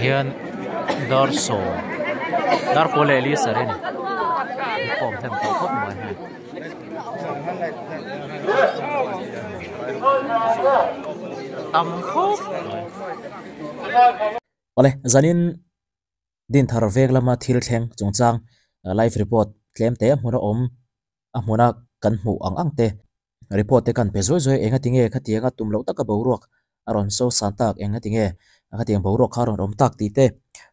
hian dar sawm dar kawl leh li saree a ni inkhawm hnem tawh khawp mai hei. Tam khawp mai. Awle zanin Dinthar vek lama thil thleng chungchang live report tlem te hmun a awm a hmuna kan hmuh ang ang te report te kan pe zuai zuai eng a tinge khatianga tum loh taka boruak a rawn so san tak eng a tinge khatiang boruak kha a rawn awm tak tih te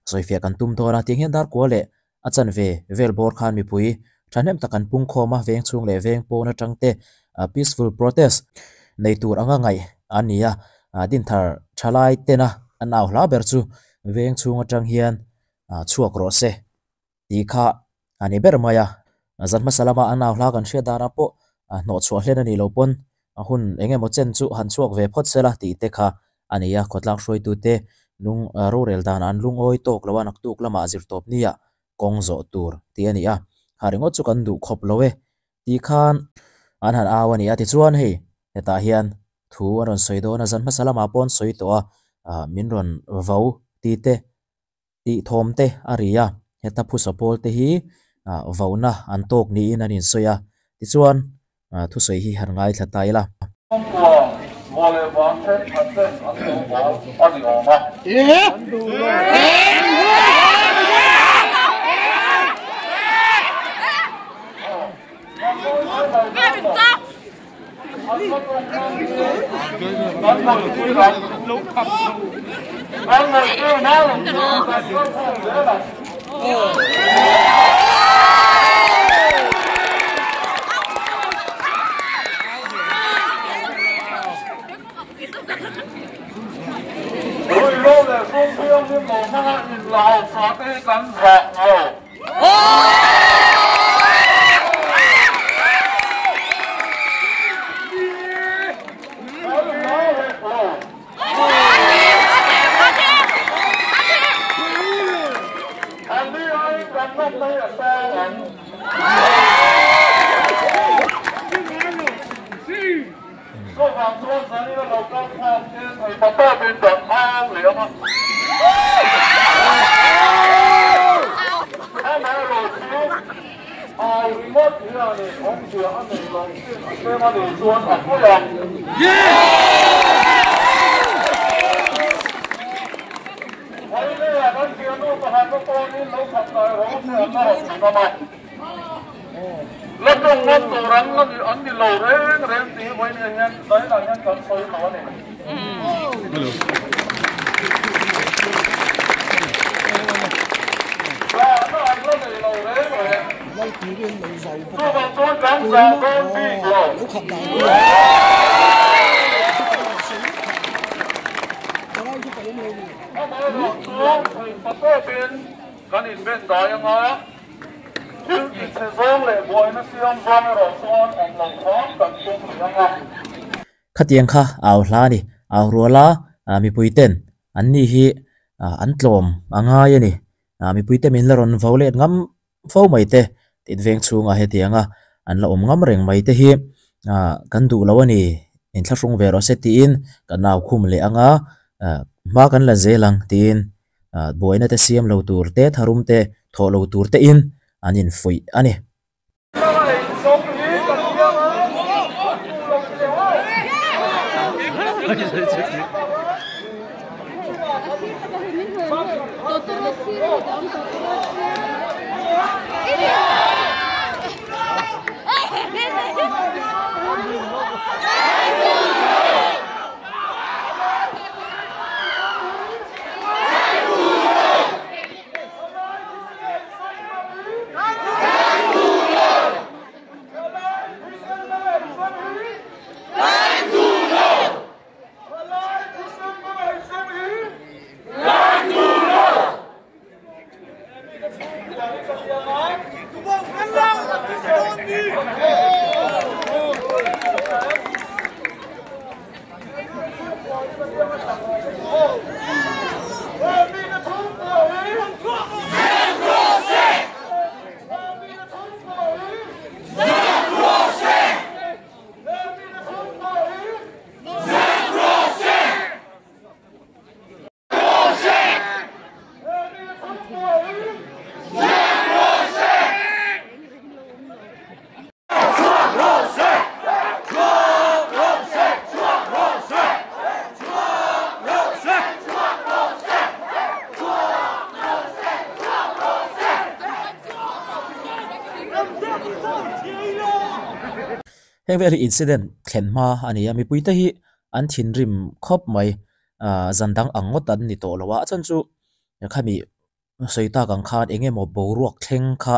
sawifiah kan tum dawn a tiang hian darkua leh a chanve vel bawr khan mipui thahnem tak an pung khawm a veng chhung leh veng pawn atang te peaceful protest nei tur anga ngaih an ni a dinthar thalai tena an au hla ber chu veng chhung atang hian chhuak rawh se tih kha a ni ber mai a, zan hmasa lama an au hla kan hriat danah pawh hnawh chhuah hlen a nih loh pawn a hun eng emaw chen chu han chhuak ve phawt sela tih te kha a ni a, khawtlang hruaitute lung rorel dan an lungawi tawk lo a, naktuk lamah zirtawp nia kawng zawh tur tih a ni a, ha ringawt chu kan duh khawp lo e tih khan an han au a ni a, tichuan hei hetah hian thu an rawn sawi dawn a, zan hmasa lamah pawh an sawi tawh a, min rawn vo tih te tih thawm te a ri a, heta phusa pawl te hi vohna an tawk niin an insawi a, tichuan thusawi hi han ngaithla ta ila. Chhungkua vua leh vang thenkhat ten an lo haw a ni awm a. Ruihhlo leh sum thianghlim lo hmanga inla hausa te hi kan zah lo. La tawng ngam tur an la an ni lo reng reng tih hi vawiin hian zainah hian kan sawi lo a ni. Zahna an la nei lo reng reng. Chuvang chuan kan zah dawn bik lo. Amaherawhchu, theihpatawpin kan inbendai anga. Thil tihchhe zawng leh buaina siam zawng erawh chuan awm lo khan kan tum rih ang a. Khatiang kha au hla a ni. Au ruala mipui ten an ni hi an tlawm a ngai a ni. Mipui te min la rawn vo let ngam fo mai te tit veng chhungah hetianga an la awm ngam reng mai te hi kan duh lo a ni. Inthlahrung ve rawh se tiin kan au khum leh ang a, hma kan la zel ang tiin Buaina te siam lo tur te, tharum te, thawh lo tur te in an infuih a ni. Heng vel hi incident thlen hma a ni a, mipuite hi an thinrim khawp mai. Ahh zan dang ang ngawt an ni tawh lo a, a chhan chu khami sawi tak ang khan eng emaw boruak thleng kha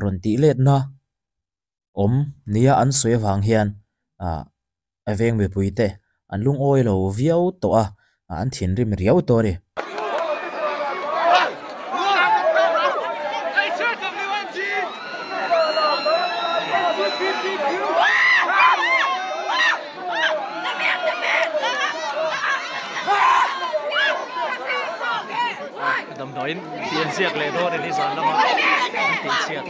rawn tih letna awm nia an sawi avang hian ahh a veng mipuite an lungawi lo viau tawh a, an thinrim riau tawh a ni. Damdawiin tih an ziak leh dawn a ni zan lama an tih chhiat.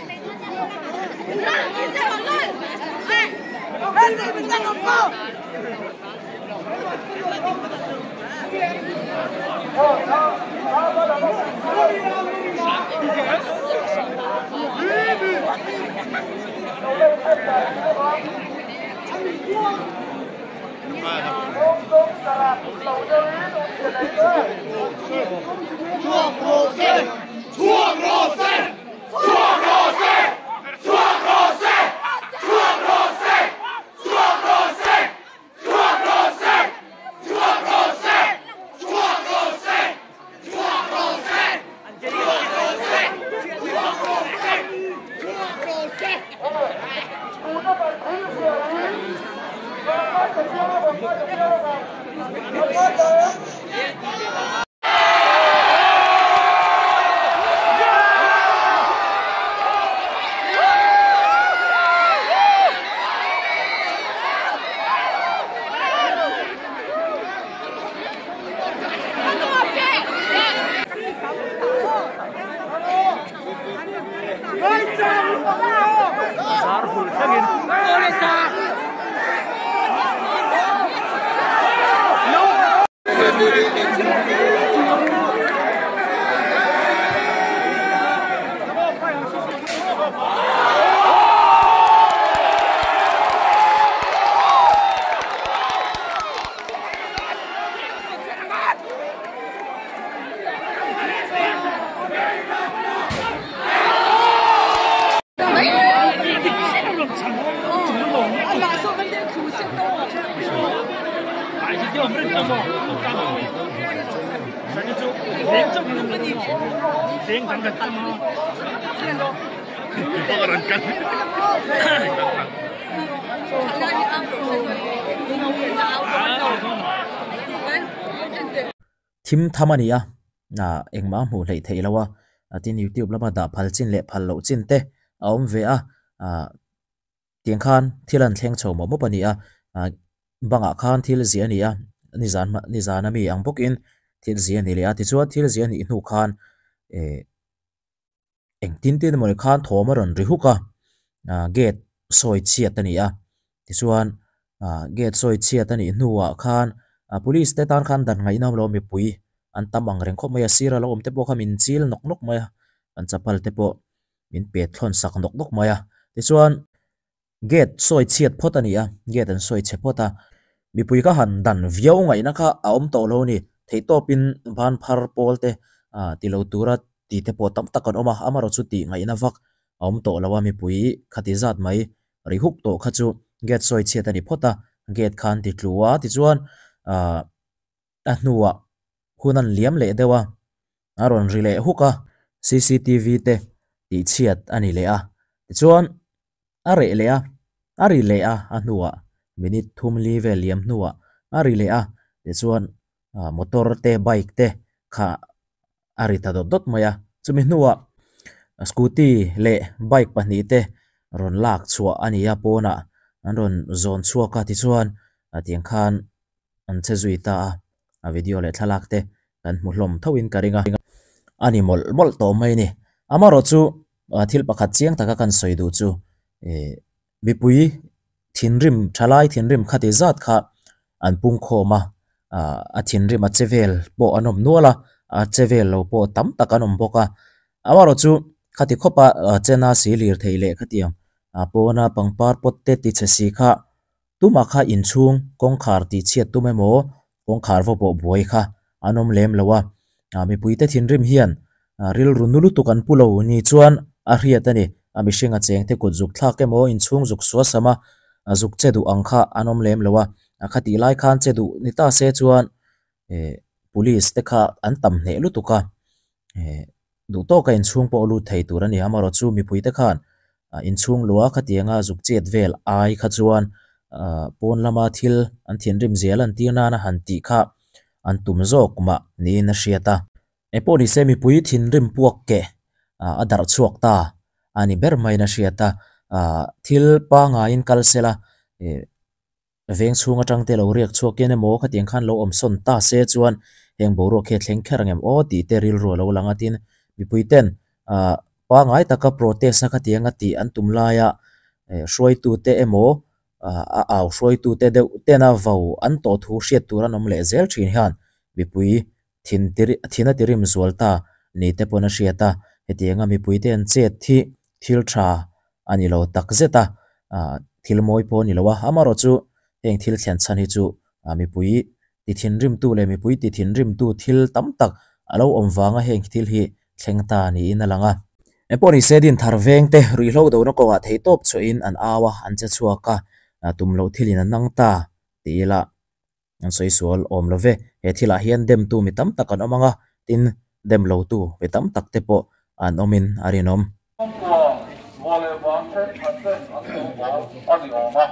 Zar hul thlengin Thim tham a ni a, engmah a hmuh hleih theih lo a, tin youtube lama dah phal chin leh phal loh chin te a awm ve a, tiang khan thil an thleng chho mawp mawp a ni a, bangah khan thil ziah a ni a, nizan nizan ami ang bawkin thil ziah a ni leh a, tichuan thil ziah a nih hnu khan eh Engtin tin emaw ni khan thawm a rawn ri huk a, ah gate sawi chhiat a ni a, tichuan ah gate sawi chhiat a nih hnuah khan ah police te tan khan dan ngaihna awm lo a mipui an tam ang reng khawp mai a, sir a lo awm te pawh kha min chil nawk nawk mai a, an chapal te pawh min pet thlawn sak nawk nawk mai a, tichuan. Gate sawi chhiat phawt a ni a, gate an sawi chhe phawt a, mipui kha han dan viau ngaihna kha a awm tawh lo a ni. Theihtawpin ban phar pawl te ah ti lo tura ti te pawh tam tak an awm a, amaherawh chu tih ngaihna vak a awm tawh lo a, mipui khati zat mai ri huk tawh kha chu gate sawi chhiat a ni phawt a, gate kha an ti tlu a, tichuan ah a hnuah hun an liam leh deuh a, a rawn ri leh huk a, cctv te tih chhiat a ni leh a, tichuan a reh leh a, a ri leh a, a hnuah minute thum li vel liam hnuah a ri leh a, tichuan motor te bike te kha a ri ta dawt dawt mai a, chumi hnuah scooty leh bike pahnih te rawn lak chhuah a ni a pawnah an rawn zawn chhuak a, tichuan tiang khan an che zui ta a, a video leh thlalak te kan hmu hlawm tho in ka ring a, a ni mawlh mawlh tawh mai a ni. Amaherawh chu thil pakhat chiang taka kan sawi duh chu ih mipui thinrim thalai thinrim khati zat kha an pung khawm a, ah a thinrim a che vel pawh an awm nual a, a che vel lo pawh tam tak an awm bawk a, amaherawh chu khati khawpa chena si lir theih leh khatiang pawna pangpar pawt te ti chhe si kha Tumah kha inchhung kawngkhar tih chhiat tum emaw kawngkhar vaw pawh buai kha an awm lem lo a, mipuite thinrim hian rilru nu lutuk an pu lo ni chuan a hriat a ni. A mihring a chengte kut zuk thlak emaw inchhung zuk suasam a zuk che duh ang kha an awm lem lo a, khatih lai khan che duh ni ta se chuan eh police te kha an tam hneh lutuk a eh duh tawka inchhung pawh lut thei tur a ni amarawh chu mipui te khan inchhung lua khatianga zuk chet vel ai kha chuan ah pawn lama thil an thinrim zel an tir nana han tih kha an tum zawk mah niin a hriat a. Engpawh ni se mipui thinrim puak keh a darh chhuak ta a ni ber maiin a hriat a, ah thil pangaiin kal sela eh veng chhung atang te lo riak chhuak hian emaw khatiang khan lo awm sawn ta se chuan heng boruak hi a thleng kher ang em aw tih te rilru a lo lang a tin mipui ten ah pangai taka protest a khatiang a tih an tum laia eh hruaitu te emaw ah a au hruaitu te deuh tena vo an tawh thu hriat tur an awm leh zel thin hian mipui thin thin a tirim zual ta ni te pawn a hriat a hetianga mipui te an chet hi thil tha a ni lo tak zet a ah thil mawi pawh a ni lo a amaherawh chu heng thil thlen chhan hi chu ah mipui ti thinrimtu leh mipui ti thinrimtu thil tam tak a lo awm vanga heng thil hi thleng ta niin a lang a. Engpawh ni se din thar veng te ruihhlo dona kawngah theihtawp chhuahin an au a an che chhuak a tum loh thilin an nang ta ti ila. An sawi sual awm lo ve. He thilah hian demtu mi tam tak an awm ang a, tin, dem lotu mi tam tak te pawh an awmin a rinawm. Chhungkua vua leh vang thenkhat ten an lo bawl a ni awm a.